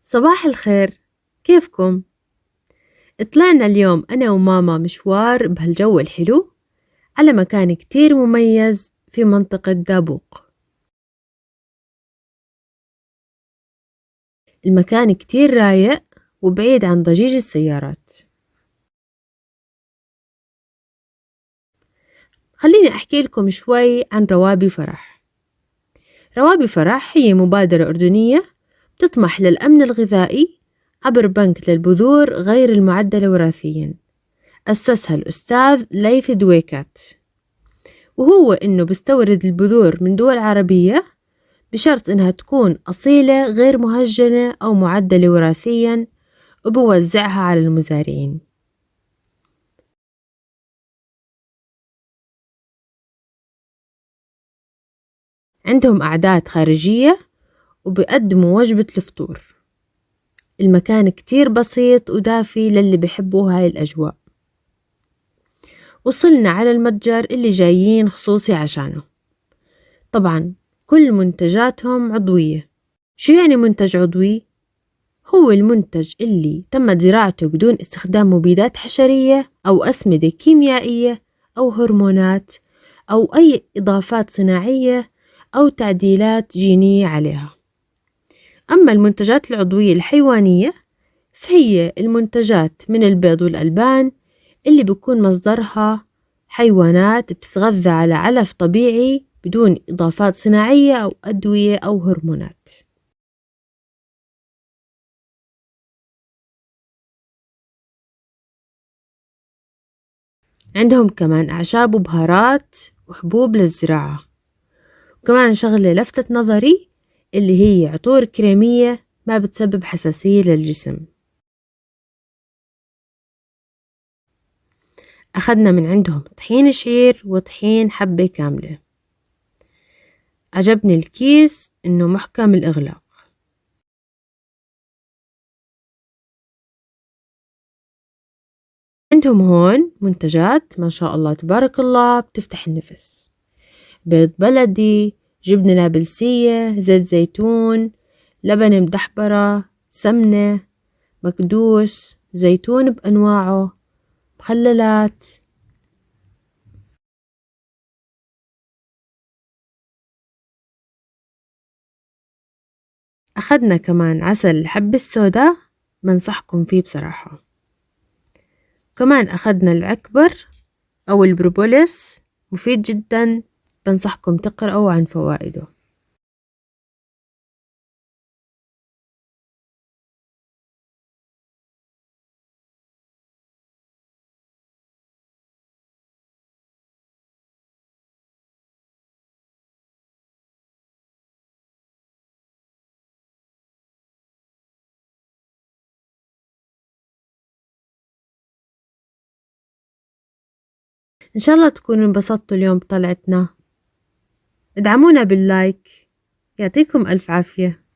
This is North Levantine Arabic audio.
صباح الخير، كيفكم؟ طلعنا اليوم أنا وماما مشوار بهالجو الحلو على مكان كتير مميز في منطقة دابوق. المكان كتير رايق وبعيد عن ضجيج السيارات. خليني أحكي لكم شوي عن روابي فرح. روابي فرح هي مبادرة أردنية بتطمح للأمن الغذائي عبر بنك للبذور غير المعدلة وراثياً، أسسها الأستاذ ليث دويكات، وهو إنه بيستورد البذور من دول عربية بشرط إنها تكون أصيلة غير مهجنة أو معدلة وراثياً، وبوزعها على المزارعين. عندهم أعداد خارجية وبيقدموا وجبة الفطور. المكان كتير بسيط ودافي للي بحبوا هاي الأجواء. وصلنا على المتجر اللي جايين خصوصي عشانه. طبعا كل منتجاتهم عضوية. شو يعني منتج عضوي؟ هو المنتج اللي تمت زراعته بدون استخدام مبيدات حشرية أو أسمدة كيميائية أو هرمونات أو أي إضافات صناعية أو تعديلات جينية عليها. أما المنتجات العضوية الحيوانية فهي المنتجات من البيض والألبان اللي بيكون مصدرها حيوانات بتتغذى على علف طبيعي بدون إضافات صناعية أو أدوية أو هرمونات. عندهم كمان أعشاب وبهارات وحبوب للزراعة. وكمان شغلة لفتت نظري اللي هي عطور كريمية ما بتسبب حساسية للجسم. أخذنا من عندهم طحين شعير وطحين حبة كاملة. عجبني الكيس إنه محكم الإغلاق. عندهم هون منتجات ما شاء الله تبارك الله بتفتح النفس: بيض بلدي، جبنة نابلسية، زيت زيتون، لبن مدحبرة، سمنة، مكدوس، زيتون بأنواعه، مخللات. أخذنا كمان عسل الحبة السوداء، بنصحكم فيه بصراحة. كمان أخذنا العكبر أو البروبوليس، مفيد جدا، بنصحكم تقرأوا عن فوائده. إن شاء الله تكونوا انبسطتوا اليوم بطلعتنا. ادعمونا باللايك. يعطيكم ألف عافية.